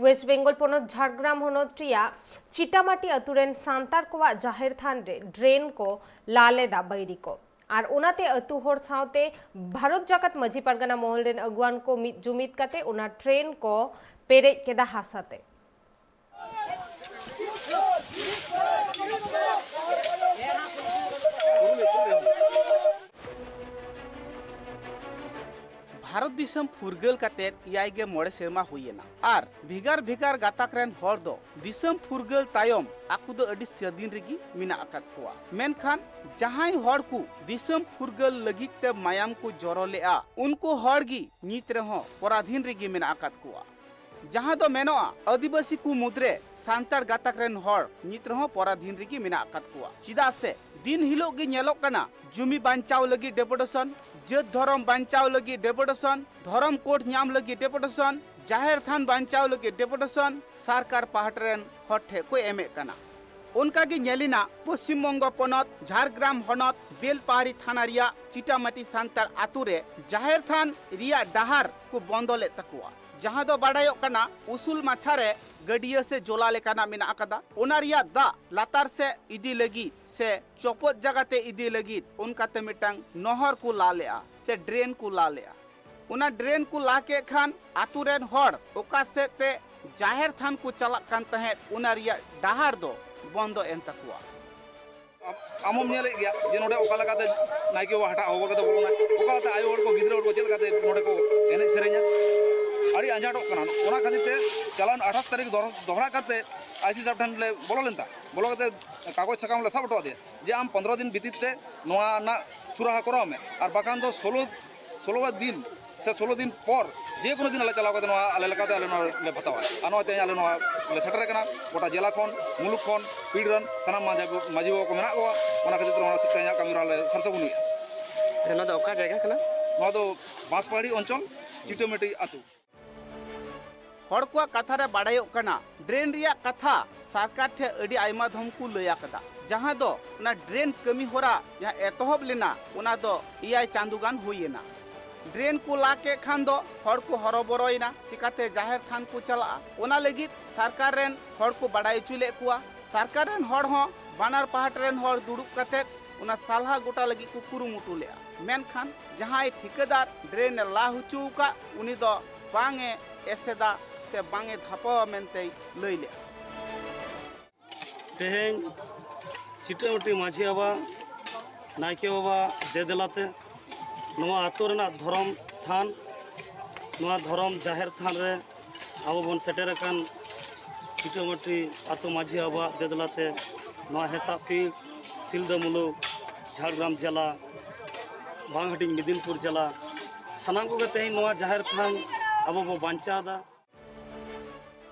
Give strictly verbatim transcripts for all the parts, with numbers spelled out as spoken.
West Bengal ᱯᱚᱱᱚᱛ ᱡᱷᱟᱲᱜᱨᱟᱢ ᱦᱚᱱᱚᱛ ᱨᱮᱭᱟᱜ ᱪᱤᱴᱟᱢᱟᱴᱤ ᱟᱹᱛᱩ ᱨᱮᱱ ᱥᱟᱱᱛᱟᱲ ᱠᱚᱣᱟᱜ ᱡᱟᱦᱮᱨ ᱛᱷᱟᱱ ᱨᱮ ᱰᱨᱮᱱ ᱠᱚ ᱞᱟ ᱞᱮᱫᱟ ᱵᱟᱹᱭᱨᱤ ᱠᱚ, ᱟᱨ ᱚᱱᱟᱛᱮ ᱟᱹᱛᱩ ᱦᱚᱲ ᱥᱟᱶᱛᱮ ᱵᱷᱟᱨᱚᱛ ᱡᱟᱠᱟᱛ ᱢᱟᱹᱡᱷᱤ ᱯᱟᱨᱜᱟᱱᱟ ᱢᱚᱦᱚᱞ ᱨᱮᱱ ᱟᱹᱜᱩᱣᱟᱹᱱ ᱠᱚ ᱢᱤᱫ ᱡᱩᱢᱤᱫ ᱠᱟᱛᱮ ᱚᱱᱟ ᱰᱨᱮᱱ ᱠᱚ ᱯᱮᱨᱮᱡ ᱠᱮᱫᱟ ᱦᱟᱥᱟ ᱛᱮ᱾ ᱵᱷᱟᱨᱚᱛ ᱫᱤᱥᱚᱢ ᱯᱷᱩᱨᱜᱟᱹᱞ ᱠᱟᱛᱮ ᱮᱭᱟᱭ ᱜᱮ ᱢᱚᱬᱮ ᱥᱮᱨᱢᱟ ᱦᱩᱭ ᱮᱱᱟ ᱟᱨ ᱵᱷᱮᱜᱟᱨ ᱵᱷᱮᱜᱟᱨ ᱜᱟᱛᱟᱠ ᱨᱮᱱ ᱦᱚᱲ ᱫᱚ ᱫᱤᱥᱚᱢ ᱯᱷᱩᱨᱜᱟᱹᱞ ᱛᱟᱭᱚᱢ ᱟᱠᱚ ᱫᱚ ᱟᱹᱰᱤ ᱥᱟᱹᱫᱷᱤᱱ ᱨᱮᱜᱮ ᱢᱮᱱᱟᱜ ᱟᱠᱟᱫ ᱠᱚᱣᱟ᱾ ᱢᱮᱱᱠᱷᱟᱱ ᱡᱟᱦᱟᱸᱭ ᱦᱚᱲ ᱠᱚ ᱫᱤᱥᱚᱢ ᱯᱷᱩᱨᱜᱟᱹᱞ ᱞᱟᱹᱜᱤᱫ ᱛᱮ ᱢᱟᱭᱟᱢ ᱠᱚ ᱡᱚᱨᱚ ᱞᱮᱜᱼᱟ, ᱩᱱᱠᱩ ᱦᱚᱲ ᱜᱮ ᱱᱤᱛ ᱨᱮᱦᱚᱸ ᱯᱚᱨᱟᱫᱷᱤᱱ ᱨᱮᱜᱮ ᱢᱮᱱᱟᱜ ᱟᱠᱟᱫ ᱠᱚᱣᱟ᱾ ᱡᱟᱦᱟᱸ ᱫᱚ ᱢᱮᱱᱚᱜᱼᱟ, ᱟᱹᱫᱤᱵᱟᱹᱥᱤ ᱠᱚ ᱢᱩᱫᱽᱨᱮ ᱥᱟᱱᱛᱟᱲ ᱜᱟᱛᱟᱠ ᱨᱮᱱ ᱦᱚᱲ ᱱᱤᱛ ᱨᱮᱦᱚᱸ ᱯᱚᱨᱟᱫᱷᱤᱱ ᱨᱮᱜᱮ ᱢᱮᱱᱟᱜ ᱟᱠᱟᱫ ᱠᱚᱣᱟ᱾ ᱪᱮᱫᱟᱜ ᱥᱮ ᱫᱤᱱ ᱦᱤᱞᱳᱜ ᱜᱮ ᱧᱮᱞᱚᱜ ᱠᱟᱱᱟ, ᱡᱩᱢᱤ ᱵᱟᱧᱪᱟᱣ ᱞᱟᱹᱜᱤᱫ ᱰᱮᱯᱩᱴᱮᱥᱚᱱ, ᱡᱟᱹᱛ ᱫᱷᱚᱨᱚᱢ ᱵᱟᱧᱪᱟᱣ ᱞᱟᱹᱜᱤᱫ ᱰᱮᱯᱩᱴᱮᱥᱚᱱ, ᱫᱷᱚᱨᱚᱢ ᱠᱳᱰ ᱧᱟᱢ ᱞᱟᱹᱜᱤᱫ ᱰᱮᱯᱩᱴᱮᱥᱚᱱ, ᱡᱟᱦᱮᱨ ᱛᱷᱟᱱ ᱵᱟᱧᱪᱟᱣ ᱞᱟᱹᱜᱤᱫ ᱰᱮᱯᱩᱴᱮᱥᱚᱱ ᱥᱚᱨᱠᱟᱨ ᱯᱟᱦᱴᱟ ᱨᱮᱱ ᱦᱚᱲ ᱴᱷᱮᱱ ᱠᱚ ᱮᱢᱮᱫ ᱠᱟᱱᱟ᱾ ᱚᱱᱠᱟ ᱜᱮ ᱧᱮᱞᱮᱱᱟ, ᱯᱚᱥᱪᱤᱢ ᱵᱚᱝᱜᱚ ᱯᱚᱱᱚᱛ ᱡᱷᱟᱲᱜᱨᱟᱢ ᱦᱚᱱᱚᱛ ᱵᱮᱞᱯᱟᱦᱟᱲᱤ ᱛᱷᱟᱱᱟ ᱨᱮᱭᱟᱜ ᱪᱤᱴᱟᱢᱟᱴᱤ ᱥᱟᱱᱛᱟᱲ ᱟᱛᱳ ᱨᱮ ᱡᱟᱦᱮᱨ ᱛᱷᱟᱱ ᱨᱮᱭᱟᱜ ᱰᱟᱦᱟᱨ ᱠᱚ ᱵᱚᱱᱫᱚ ᱞᱮᱫ ᱛᱟᱠᱚᱣᱟ, ᱡᱟᱦᱟᱸ ᱫᱚ ᱵᱟᱰᱟᱭᱚᱜ ᱠᱟᱱᱟ ᱩᱥᱩᱞ ᱢᱟᱪᱷᱟ ᱨᱮ ᱜᱟᱹᱰᱭᱟᱹ ᱥᱮ ᱡᱚᱞᱟ ᱞᱮᱠᱟᱱᱟᱜ ᱢᱮᱱᱟᱜ ᱟᱠᱟᱫᱟ᱾ ᱚᱱᱟ ᱨᱮᱭᱟᱜ ᱫᱟᱜ ᱞᱟᱛᱟᱨ ᱥᱮᱫ ᱤᱫᱤ ᱞᱟᱹᱜᱤᱫ ᱥᱮ ᱪᱚᱯᱚᱫ ᱡᱟᱭᱜᱟ ᱛᱮ ᱤᱫᱤ ᱞᱟᱹᱜᱤᱫ ᱚᱱᱠᱟᱛᱮ ᱢᱤᱫᱴᱟᱝ ᱱᱚᱦᱚᱨ ᱠᱚ ᱞᱟ ᱞᱮᱜᱼᱟ ᱥᱮ ᱰᱨᱮᱱ ᱠᱚ ᱞᱟ ᱞᱮᱜᱼᱟ᱾ ᱚᱱᱟ ᱰᱨᱮᱱ ᱠᱚ ᱞᱟ ᱠᱮᱫ ᱠᱷᱟᱱ ᱟᱛᱳ ᱨᱮᱱ ᱦᱚᱲ ᱚᱠᱟ ᱥᱮᱫ ᱛᱮ ᱡᱟᱦᱮᱨ ᱛᱷᱟᱱ ᱠᱚ ᱪᱟᱞᱟᱜ ᱠᱟᱱ ᱛᱟᱦᱮᱸᱫ, ᱚᱱᱟ ᱨᱮᱭᱟᱜ ᱰᱟᱦᱟᱨ ᱫᱚ ᱵᱚᱱᱫᱚ ᱮᱱ ᱛᱟᱠᱚᱣᱟ᱾ ᱟᱢ ᱦᱚᱢ ᱧᱮᱞᱮᱫ ᱜᱮᱭᱟ ᱡᱮ ᱱᱚᱰᱮ ᱚᱠᱟ ᱞᱮᱠᱟᱛᱮ ᱱᱟᱭᱠᱮ ᱵᱟᱵᱟ ᱦᱟᱴᱟᱜ ᱦᱚᱵᱚᱨ ᱠᱟᱛᱮ ᱵᱚᱞᱚᱱᱟᱭ, ᱚᱠᱟ ᱞᱮᱠᱟᱛᱮ ᱟᱭᱳ ᱦᱚᱲ ᱠᱚ, ᱜᱤᱫᱽᱨᱟᱹ ᱦᱚᱲ ᱠᱚ ᱪᱮᱫ ᱞᱮᱠᱟᱛᱮ ᱱᱚᱰᱮ ᱠᱚ ᱮᱱᱮᱡ ᱥᱮᱨᱮᱧᱟ, ᱟᱹᱰᱤ ᱟᱸᱡᱷᱟᱴᱚᱜ ᱠᱟᱱᱟ᱾ ᱚᱱᱟ ᱠᱷᱟᱹᱛᱤᱨ ᱛᱮ ᱪᱟᱞᱟᱣᱮᱱ ᱟᱴᱷᱟᱥ ᱛᱟᱹᱨᱤᱠᱷ ᱫᱚᱦᱲᱟ ᱠᱟᱛᱮ ᱟᱭ ᱥᱤ ᱥᱟᱵ ᱴᱷᱮᱱ ᱞᱮ ᱵᱚᱞᱚ ᱞᱮᱱ ᱛᱟᱦᱮᱸᱫ᱾ ᱵᱚᱞᱚ ᱠᱟᱛᱮ ᱠᱟᱜᱚᱡᱽ ᱥᱟᱠᱟᱢ ᱞᱮ ᱥᱟᱵ ᱦᱚᱴᱚ ᱟᱫᱮᱭᱟ ᱡᱮ ᱟᱢ ᱯᱚᱱᱨᱚ ᱫᱤᱱ ᱵᱷᱤᱛᱤᱨ ᱛᱮ ᱱᱚᱣᱟ ᱨᱮᱱᱟᱜ ᱥᱩᱨᱟᱦᱟ ᱠᱚᱨᱟᱣ ᱢᱮ, ᱟᱨ ᱵᱟᱠᱷᱟᱱ ᱫᱚ ᱥᱳᱞᱳ ᱥᱳᱞᱳ ᱫᱤᱱ ᱥᱮ ᱥᱳᱞᱳ ᱫᱤᱱ ᱯᱚᱨ ᱡᱮ ᱠᱳᱱᱳ ᱫᱤᱱ ᱟᱞᱮ ᱪᱟᱞᱟᱣ ᱠᱟᱛᱮ ᱱᱚᱣᱟ ᱟᱞᱮ ᱞᱮᱠᱟᱛᱮ ᱟᱞᱮ ᱱᱚᱣᱟ ᱞᱮ ᱵᱷᱟᱛᱟᱣᱟ᱾ ᱟᱨ ᱱᱚᱜᱼᱚᱭ ᱛᱮᱦᱮᱧ ᱟᱞᱮ ᱱᱚᱣᱟ ᱞᱮ ᱥᱮᱴᱮᱨ ᱟᱠᱟᱱᱟ, ᱜᱚᱴᱟ ᱡᱮᱞᱟ ᱠᱷᱚᱱ, ᱢᱩᱞᱩᱠ ᱠᱷᱚᱱ, ᱯᱤᱲ ᱨᱮᱱ ᱥᱟᱱᱟᱢ ᱢᱟᱹᱡᱷᱤ ᱢᱟᱹᱡᱷᱤ ᱵᱟᱵᱟ ᱠᱚ ᱢᱮᱱᱟᱜ ᱠᱚᱣᱟ᱾ ᱚᱱᱟ ᱠᱷᱟᱹᱛᱤᱨ ᱛᱮ ᱱᱚᱣᱟ ᱛᱮᱦᱮᱧᱟᱜ ᱠᱟᱹᱢᱤ ᱦᱚᱨᱟ ᱞᱮ ᱥᱟᱨᱥᱟᱜᱩᱱ ᱮᱫᱟ᱾ ᱱᱚᱣᱟ ᱫᱚ ᱚᱠᱟ ᱡᱟᱭᱜᱟ ᱠᱟᱱᱟ? ᱱᱚᱣᱟ ᱫᱚ ᱵᱟᱸᱥᱯᱟᱦᱟᱲᱤ ᱚᱧᱪᱚᱞ, ᱪᱤᱴᱟᱹᱢᱟᱹᱴᱤ ᱟᱹᱛᱩ᱾ ᱦᱚᱲ ᱠᱚᱣᱟᱜ ᱠᱟᱛᱷᱟ ᱨᱮ ᱵᱟᱲᱟᱭᱚᱜ ᱠᱟᱱᱟ, ᱰᱨᱮᱱ ᱨᱮᱭᱟᱜ ᱠᱟᱛᱷᱟ ᱥᱚᱨᱠᱟᱨ ᱴᱷᱮᱱ ᱟᱹᱰᱤ ᱟᱭᱢᱟ ᱫᱷᱚᱢ ᱠᱚ ᱞᱟᱹᱭ ᱟᱠᱟᱫᱟ, ᱡᱟᱦᱟᱸ ᱫᱚ ᱚᱱᱟ ᱰᱨᱮᱱ ᱠᱟᱹᱢᱤ ᱦᱚᱨᱟ ᱡᱟᱦᱟᱸ ᱮᱛᱚᱦᱚᱵ ᱞᱮᱱᱟ, ᱚᱱᱟ ᱫᱚ ᱮᱭᱟᱭ ᱪᱟᱸᱫᱳ ᱜᱟᱱ ᱦᱩᱭ ᱮᱱᱟ᱾ ᱰᱨᱮᱱ ᱠᱚ ᱞᱟ ᱠᱮᱫ ᱠᱷᱟᱱ ᱫᱚ ᱦᱚᱲ ᱠᱚ ᱦᱚᱨᱚᱵᱚᱨᱚᱭᱮᱱᱟ, ᱪᱤᱠᱟᱛᱮ ᱡᱟᱦᱮᱨ ᱛᱷᱟᱱ ᱠᱚ ᱪᱟᱞᱟᱜᱼᱟ? ᱚᱱᱟ ᱞᱟᱹᱜᱤᱫ ᱥᱚᱨᱠᱟᱨ ᱨᱮᱱ ᱦᱚᱲ ᱠᱚ ᱵᱟᱰᱟᱭ ᱦᱚᱪᱚ ᱞᱮᱫ ᱠᱚᱣᱟ᱾ ᱥᱚᱨᱠᱟᱨ ᱨᱮᱱ ᱦᱚᱲ ᱦᱚᱸ ᱵᱟᱱᱟᱨ ᱯᱟᱦᱴᱟ ᱨᱮᱱ ᱦᱚᱲ ᱫᱩᱲᱩᱵ ᱠᱟᱛᱮ ᱚᱱᱟ ᱥᱟᱞᱦᱟ ᱜᱚᱴᱟ ᱞᱟᱹᱜᱤᱫ ᱠᱚ ᱠᱩᱨᱩᱢᱩᱴᱩ ᱞᱮᱫᱼᱟ, ᱢᱮᱱᱠᱷᱟᱱ ᱡᱟᱦᱟᱸᱭ ᱴᱷᱤᱠᱟᱹᱫᱟᱨ ᱰᱨᱮᱱ ᱮ ᱞᱟ ᱦᱚᱪᱚ ᱟᱠᱟᱫ, ᱩᱱᱤ ᱫᱚ ᱵᱟᱝ ᱮ ᱮᱥᱮᱫᱟ ᱥᱮ ᱵᱟᱝ ᱮ ᱫᱷᱟᱯᱟᱣᱟ ᱢᱮᱱᱛᱮᱭ ᱞᱟᱹᱭ ᱞᱮᱫᱼᱟ᱾ ᱛᱮᱦᱮᱧ ᱪᱤᱴᱟᱹᱢᱟᱹᱴᱤ ᱢᱟᱹᱡᱷᱤ ᱵᱟᱵᱟ, ᱱᱟᱭᱠᱮ ᱵᱟᱵᱟ ᱫᱮᱫᱮᱞᱟᱛᱮ ᱱᱚᱣᱟ ᱟᱹᱛᱩ ᱨᱮᱱᱟᱜ ᱫᱷᱚᱨᱚᱢ ᱛᱷᱟᱱ, ᱱᱚᱣᱟ ᱫᱷᱚᱨᱚᱢ ᱡᱟᱦᱮᱨ ᱛᱷᱟᱱ ᱨᱮ ᱟᱵᱚ ᱵᱚᱱ ᱥᱮᱴᱮᱨ ᱟᱠᱟᱱ ᱪᱤᱴᱟᱹᱢᱟᱹᱴᱤ ᱟᱹᱛᱩ ᱢᱟᱹᱡᱷᱤ ᱵᱟᱵᱟᱣᱟᱜ ᱫᱮᱫᱮᱞᱟᱛᱮ ᱱᱚᱣᱟ ᱦᱮᱸᱥᱟᱜ ᱯᱤᱲ ᱥᱤᱞᱫᱟᱹ ᱢᱩᱞᱩᱠ, ᱡᱷᱟᱲᱜᱨᱟᱢ ᱡᱮᱞᱟ, ᱵᱟᱝᱦᱟᱹᱴᱤᱧ ᱢᱮᱫᱤᱱᱯᱩᱨ ᱡᱮᱞᱟ, ᱥᱟᱱᱟᱢ ᱠᱚᱜᱮ ᱛᱮᱦᱮᱧ ᱱᱚᱣᱟ ᱡᱟᱦᱮᱨ ᱛᱷᱟᱱ ᱟᱵᱚ ᱵᱚ ᱵᱟᱧᱪᱟᱣ ᱮᱫᱟ᱾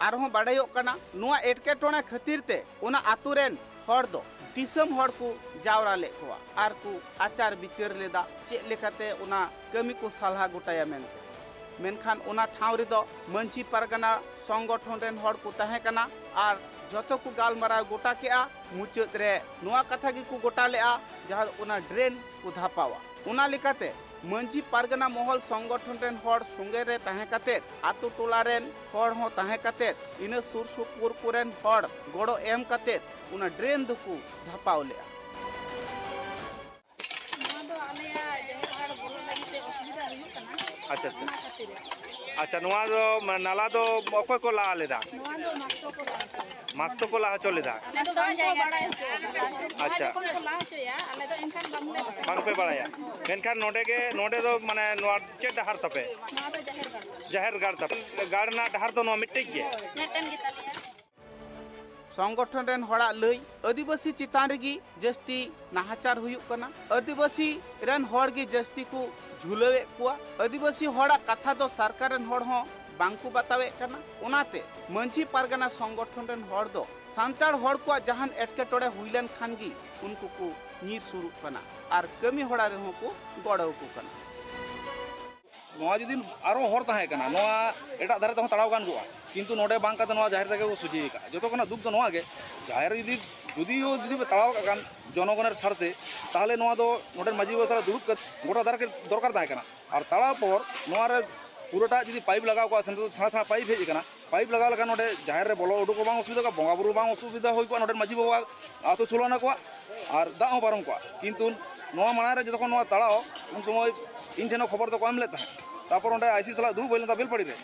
ᱟᱨᱦᱚᱸ ᱵᱟᱰᱟᱭᱚᱜ ᱠᱟᱱᱟ, ᱱᱚᱣᱟ ᱮᱴᱠᱮᱴᱚᱬᱮ ᱠᱷᱟᱹᱛᱤᱨ ᱛᱮ ᱚᱱᱟ ᱟᱛᱳ ᱨᱮᱱ ᱦᱚᱲ ᱫᱚ ᱫᱤᱥᱚᱢ ᱦᱚᱲ ᱠᱚ ᱡᱟᱣᱨᱟ ᱞᱮᱫ ᱠᱚᱣᱟ ᱟᱨ ᱠᱚ ᱟᱪᱟᱨ ᱵᱤᱪᱟᱹᱨ ᱞᱮᱫᱟ ᱪᱮᱫ ᱞᱮᱠᱟᱛᱮ ᱚᱱᱟ ᱠᱟᱹᱢᱤ ᱠᱚ ᱥᱟᱞᱦᱟ ᱜᱚᱴᱟᱭᱟ ᱢᱮᱱᱛᱮ᱾ ᱢᱮᱱᱠᱷᱟᱱ ᱚᱱᱟ ᱴᱷᱟᱶ ᱨᱮᱫᱚ ᱢᱟᱹᱡᱷᱤ ᱯᱟᱨᱜᱟᱱᱟ ᱥᱚᱝᱜᱚᱴᱷᱚᱱ ᱨᱮᱱ ᱦᱚᱲ ᱠᱚ ᱛᱟᱦᱮᱸ ᱠᱟᱱᱟ ᱟᱨ ᱡᱚᱛᱚ ᱠᱚ ᱜᱟᱞᱢᱟᱨᱟᱣ ᱜᱚᱴᱟ ᱠᱮᱜᱼᱟ᱾ ᱢᱩᱪᱟᱹᱫ ᱨᱮ ᱱᱚᱣᱟ ᱠᱟᱛᱷᱟ ᱜᱮᱠᱚ ᱜᱚᱴᱟ ᱞᱮᱜᱼᱟ, ᱡᱟᱦᱟᱸ ᱫᱚ ᱚᱱᱟ ᱰᱨᱮᱱ ᱠᱚ ᱫᱷᱟᱯᱟᱣᱟ᱾ ᱚᱱᱟ ᱞᱮᱠᱟᱛᱮ ᱢᱟᱹᱡᱷᱤ ᱯᱟᱨᱜᱟᱱᱟ ᱢᱚᱦᱚᱞ ᱥᱚᱝᱜᱚᱴᱷᱚᱱ ᱨᱮᱱ ᱦᱚᱲ ᱥᱚᱸᱜᱮ ᱨᱮ ᱛᱟᱦᱮᱸ ᱠᱟᱛᱮᱫ, ᱟᱛᱳ ᱴᱚᱞᱟ ᱨᱮᱱ ᱦᱚᱲ ᱦᱚᱸ ᱛᱟᱦᱮᱸ ᱠᱟᱛᱮᱫ, ᱤᱱᱟᱹ ᱥᱩᱨ ᱥᱩᱯᱩᱨ ᱠᱚᱨᱮᱱ ᱦᱚᱲ ᱜᱚᱲᱚ ᱮᱢ ᱠᱟᱛᱮᱫ ᱚᱱᱟ ᱰᱨᱮᱱ ᱫᱚᱠᱚ ᱫᱷᱟᱯᱟᱣ ᱞᱮᱜᱼᱟ᱾ ᱱᱚᱣᱟ ᱫᱚ ᱟᱞᱮᱭᱟᱜ ᱡᱟᱦᱮᱨ ᱜᱟᱲ ᱵᱚᱞᱚ ᱞᱟᱹᱜᱤᱫ ᱛᱮ ᱚᱥᱩᱵᱤᱫᱷᱟ ᱦᱩᱭᱩᱜ ᱠᱟᱱᱟ᱾ ᱟᱪᱪᱷᱟ, ᱟᱪᱪᱷᱟ᱾ ᱚᱱᱟ ᱠᱷᱟᱹᱛᱤᱨ ᱟᱪᱪᱷᱟ, ᱱᱚᱣᱟ ᱫᱚ ᱢᱟᱱᱮ ᱱᱟᱞᱟ ᱫᱚ ᱚᱠᱚᱭ ᱠᱚ ᱞᱟ ᱞᱮᱫᱟ? ᱱᱚᱣᱟ ᱫᱚ ᱢᱟᱥᱴᱚ ᱠᱚ ᱞᱟ ᱦᱚᱪᱚ ᱞᱮᱫᱟ᱾ ᱢᱟᱥᱛᱚ ᱠᱚ ᱞᱟ ᱦᱚᱪᱚ ᱞᱮᱫᱟ᱾ ᱟᱞᱮ ᱫᱚ ᱵᱟᱝ ᱠᱚ ᱵᱟᱲᱟᱭ ᱦᱚᱪᱚ ᱟᱠᱟᱫᱟ᱾ ᱱᱚᱣᱟ ᱟᱪᱪᱷᱟ᱾ ᱡᱚᱠᱷᱚᱱ ᱠᱚ ᱞᱟ ᱦᱚᱪᱚᱭᱟ, ᱟᱞᱮ ᱫᱚ ᱮᱱᱠᱷᱟᱱ ᱵᱟᱝᱞᱮ ᱵᱟᱲᱟᱭᱟ᱾ ᱵᱟᱝ ᱯᱮ ᱵᱟᱲᱟᱭᱟ᱾ ᱢᱮᱱᱠᱷᱟᱱ ᱱᱚᱰᱮ ᱜᱮ, ᱱᱚᱰᱮ ᱫᱚ ᱢᱟᱱᱮ ᱱᱚᱣᱟ ᱪᱮᱫ ᱰᱟᱦᱟᱨ ᱛᱟᱯᱮ? ᱱᱚᱣᱟ ᱫᱚ ᱡᱟᱦᱮᱨ ᱜᱟᱲ᱾ ᱡᱟᱦᱮᱨ ᱜᱟᱲ ᱛᱟᱯᱮ᱾ ᱜᱟᱲ ᱨᱮᱱᱟᱜ ᱰᱟᱦᱟᱨ ᱫᱚ ᱱᱚᱣᱟ ᱢᱤᱫᱴᱮᱡ ᱜᱮ? ᱢᱤᱫᱴᱮᱱ ᱜᱮ ᱛᱟᱞᱮᱭᱟ᱾ ᱥᱚᱝᱜᱚᱴᱷᱚᱱ ᱨᱮᱱ ᱦᱚᱲᱟᱜ ᱞᱟᱹᱭ, ᱟᱹᱫᱤᱵᱟᱹᱥᱤ ᱪᱮᱛᱟᱱ ᱨᱮᱜᱮ ᱡᱟᱹᱥᱛᱤ ᱱᱟᱦᱟᱪᱟᱨ ᱦᱩᱭᱩᱜ ᱠᱟᱱᱟ᱾ ᱟᱹᱫᱤᱵᱟᱹᱥᱤ ᱨᱮᱱ ᱦᱚᱲ ᱜᱮ ᱡᱟᱹᱥᱛᱤ ᱠᱚ ᱡᱷᱩᱞᱟᱹᱣᱮᱫ ᱠᱚᱣᱟ᱾ ᱟᱹᱫᱤᱵᱟᱹᱥᱤ ᱦᱚᱲᱟᱜ ᱠᱟᱛᱷᱟ ᱫᱚ ᱥᱚᱨᱠᱟᱨ ᱨᱮᱱ ᱦᱚᱲ ᱦᱚᱸ ᱵᱟᱝ ᱠᱚ ᱵᱟᱛᱟᱣᱮᱫ ᱠᱟᱱᱟ᱾ ᱚᱱᱟᱛᱮ ᱢᱟᱹᱡᱷᱤ ᱯᱟᱨᱜᱟᱱᱟ ᱥᱚᱝᱜᱚᱴᱷᱚᱱ ᱨᱮᱱ ᱦᱚᱲ ᱫᱚ ᱥᱟᱱᱛᱟᱲ ᱦᱚᱲ ᱠᱚᱣᱟᱜ ᱡᱟᱦᱟᱱ ᱮᱴᱠᱮᱴᱚᱬᱮ ᱦᱩᱭ ᱞᱮᱱ ᱠᱷᱟᱱ ᱜᱮ ᱩᱱᱠᱩ ᱠᱚ ᱧᱤᱨ ᱥᱩᱨᱩᱜ ᱠᱟᱱᱟ ᱟᱨ ᱠᱟᱹᱢᱤ ᱦᱚᱨᱟ ᱨᱮᱦᱚᱸ ᱠᱚ ᱜᱚᱲᱚ ᱟᱠᱚ ᱠᱟᱱᱟ᱾ ᱱᱚᱣᱟ ᱡᱩᱫᱤ ᱟᱨᱚ ᱦᱚᱨ ᱛᱟᱦᱮᱸ ᱠᱟᱱᱟ, ᱱᱚᱣᱟ ᱮᱴᱟᱜ ᱫᱷᱟᱨᱮ ᱛᱮᱦᱚᱸ ᱛᱟᱲᱟᱣ ᱜᱟᱱ ᱠᱚᱜᱼᱟ, ᱠᱤᱱᱛᱩ ᱱᱚᱰᱮ ᱵᱟᱝ ᱠᱟᱛᱮ ᱱᱚᱣᱟ ᱡᱟᱦᱮᱨ ᱛᱮᱜᱮ ᱠᱚ ᱥᱚᱡᱷᱮ ᱟᱠᱟᱫᱼᱟ᱾ ᱡᱚᱛᱚ ᱠᱷᱚᱱᱟᱜ ᱫᱩᱠ ᱫᱚ ᱱᱚᱣᱟ ᱜᱮ, ᱡᱟᱦᱮᱨ ᱡᱩᱫᱤ, ᱡᱩᱫᱤᱭᱳ ᱡᱩᱫᱤ ᱯᱮ ᱛᱟᱲᱟᱣ ᱠᱟᱜ ᱠᱷᱟᱱ ᱡᱚᱱᱚᱜᱚᱱᱮᱨ ᱥᱟᱨᱛᱷᱮ, ᱛᱟᱦᱚᱞᱮ ᱱᱚᱣᱟ ᱫᱚ ᱱᱚᱰᱮᱱ ᱢᱟᱹᱡᱷᱤ ᱵᱟᱵᱟ ᱥᱟᱞᱟᱜ ᱫᱩᱲᱩᱵ ᱠᱟᱛᱮ ᱜᱚᱴᱟ ᱫᱟᱨ ᱠᱮ ᱫᱚᱨᱠᱟᱨ ᱛᱟᱦᱮᱸ ᱠᱟᱱᱟ᱾ ᱟᱨ ᱛᱟᱲᱟᱣ ᱯᱚᱨ ᱱᱚᱣᱟ ᱨᱮ ᱯᱩᱨᱟᱹᱴᱟ ᱡᱩᱫᱤ ᱯᱟᱭᱤᱯ ᱞᱟᱜᱟᱣ ᱠᱚᱜᱼᱟ, ᱥᱮ ᱱᱤᱛᱚᱜ ᱥᱮᱬᱟ ᱥᱮᱬᱟ ᱯᱟᱭᱤᱯ ᱦᱮᱡ ᱟᱠᱟᱱᱟ, ᱯᱟᱭᱤᱯ ᱞᱟᱜᱟᱣ ᱞᱮᱠᱷᱟᱱ ᱱᱚᱰᱮ ᱡᱟᱦᱮᱨ ᱨᱮ ᱵᱚᱞᱚ ᱩᱰᱩᱠ ᱦᱚᱸ ᱵᱟᱝ ᱚᱥᱩᱵᱤᱫᱷᱟ ᱠᱚᱜᱼᱟ, ᱵᱚᱸᱜᱟ ᱵᱩᱨᱩ ᱵᱟᱝ ᱚᱥᱩᱵᱤᱫᱷᱟ ᱦᱩᱭ ᱠᱚᱜᱼᱟ, ᱱᱚᱰᱮᱱ ᱢᱟᱹᱡᱷᱤ ᱵᱟᱵᱟ ᱟᱛᱳ ᱥᱳᱞᱳ ᱟᱱᱟ ᱠᱚᱣᱟᱜ, ᱟᱨ ᱫᱟᱜ ᱦᱚᱸ ᱯᱟᱨᱚᱢ ᱠᱚᱜᱼᱟ᱾ ᱠᱤᱱᱛᱩ ᱱᱚᱣᱟ ᱢᱟᱲᱟᱝ ᱨᱮ ᱡᱚᱛᱚᱠᱷᱚᱱ ᱱᱚᱣᱟ ᱛᱟᱲᱟᱣ, ᱩᱱ ᱥᱚᱢᱚᱭ ᱤᱧ ᱴᱷᱮᱱ ᱦᱚᱸ ᱠᱷᱚᱵᱚᱨ ᱫᱚᱠᱚ ᱮᱢ ᱞᱮᱫ ᱛᱟᱦᱮᱸᱫ᱾ ᱛᱟᱨᱯᱚᱨ ᱚᱸᱰᱮ ᱟᱭᱥᱤ ᱥᱟᱞᱟᱜ ᱫᱩᱲᱩᱵ ᱦᱩᱭ ᱞᱮᱱᱟ ᱵᱮᱞᱯᱟᱲᱤ ᱨᱮ᱾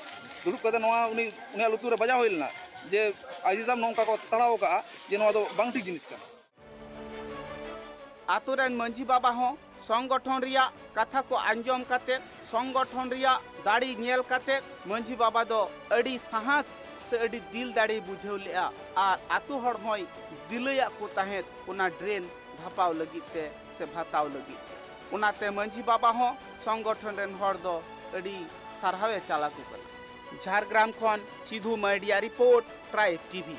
ᱫᱩᱲᱩᱵ ᱠᱟᱛᱮ ᱱᱚᱣᱟ ᱩᱱᱤ, ᱩᱱᱤᱭᱟᱜ ᱞᱩᱛᱩᱨ ᱨᱮ ᱵᱟᱡᱟᱣ ᱦᱩᱭ ᱞᱮᱱᱟ ᱡᱮ, "ᱟᱭᱥᱤ ᱥᱟᱦᱮᱵᱽ ᱱᱚᱝᱠᱟ ᱠᱚ ᱛᱟᱲᱟᱣ ᱟᱠᱟᱫᱼᱟ, ᱡᱮ ᱱᱚᱣᱟ ᱫᱚ ᱵᱟᱝ ᱴᱷᱤᱠ ᱡᱤᱱᱤᱥ ᱠᱟᱱᱟ᱾" ᱟᱛᱳ ᱨᱮᱱ ᱢᱟᱹᱡᱷᱤ ᱵᱟᱵᱟ ᱦᱚᱸ ᱥᱚᱝᱜᱚᱴᱷᱚᱱ ᱨᱮᱭᱟᱜ ᱠᱟᱛᱷᱟ ᱠᱚ ᱟᱸᱡᱚᱢ ᱠᱟᱛᱮ, ᱥᱚᱝᱜᱚᱴᱷᱚᱱ ᱨᱮᱭᱟᱜ ᱫᱟᱲᱮ ᱧᱮᱞ ᱠᱟᱛᱮ ᱢᱟᱹᱡᱷᱤ ᱵᱟᱵᱟ ᱫᱚ ᱟᱹᱰᱤ ᱥᱟᱦᱟᱥ ᱥᱮ ᱟᱹᱰᱤ ᱫᱤᱞ ᱫᱟᱲᱮᱭ ᱵᱩᱡᱷᱟᱹᱣ ᱞᱮᱫᱼᱟ᱾ ᱟᱨ ᱟᱛᱳ ᱦᱚᱲ ᱦᱚᱸᱭ ᱫᱤᱞᱟᱹᱭᱟᱫ ᱠᱚ ᱛᱟᱦᱮᱸᱫ ᱚᱱᱟ ᱰᱨᱮᱱ ᱫᱷᱟᱯᱟᱣ ᱞᱟᱹᱜᱤᱫ ᱛᱮ ᱥᱮ ᱵᱷᱟᱛᱟᱣ ᱞᱟᱹᱜᱤᱫ ᱛᱮ᱾ ᱚᱱᱟᱛᱮ ᱢᱟᱹᱡᱷᱤ ᱵᱟᱵᱟ ᱦᱚᱸ ᱥᱚᱝᱜᱚᱴᱷᱚᱱ ᱨᱮᱱ ᱦᱚᱲ ᱫᱚ ᱟᱹᱰᱤ ᱥᱟᱨᱦᱟᱣᱮ ᱪᱟᱞ ᱟᱠᱚ ᱠᱟᱱᱟ᱾ ᱡᱷᱟᱲᱜᱨᱟᱢ ᱠᱷᱚᱱ ᱥᱤᱫᱷᱩ ᱢᱟᱹᱨᱰᱤᱭᱟᱜ ᱨᱤᱯᱳᱨᱴ, ᱴᱨᱟᱭᱤᱵᱽ ᱴᱤᱵᱷᱤ᱾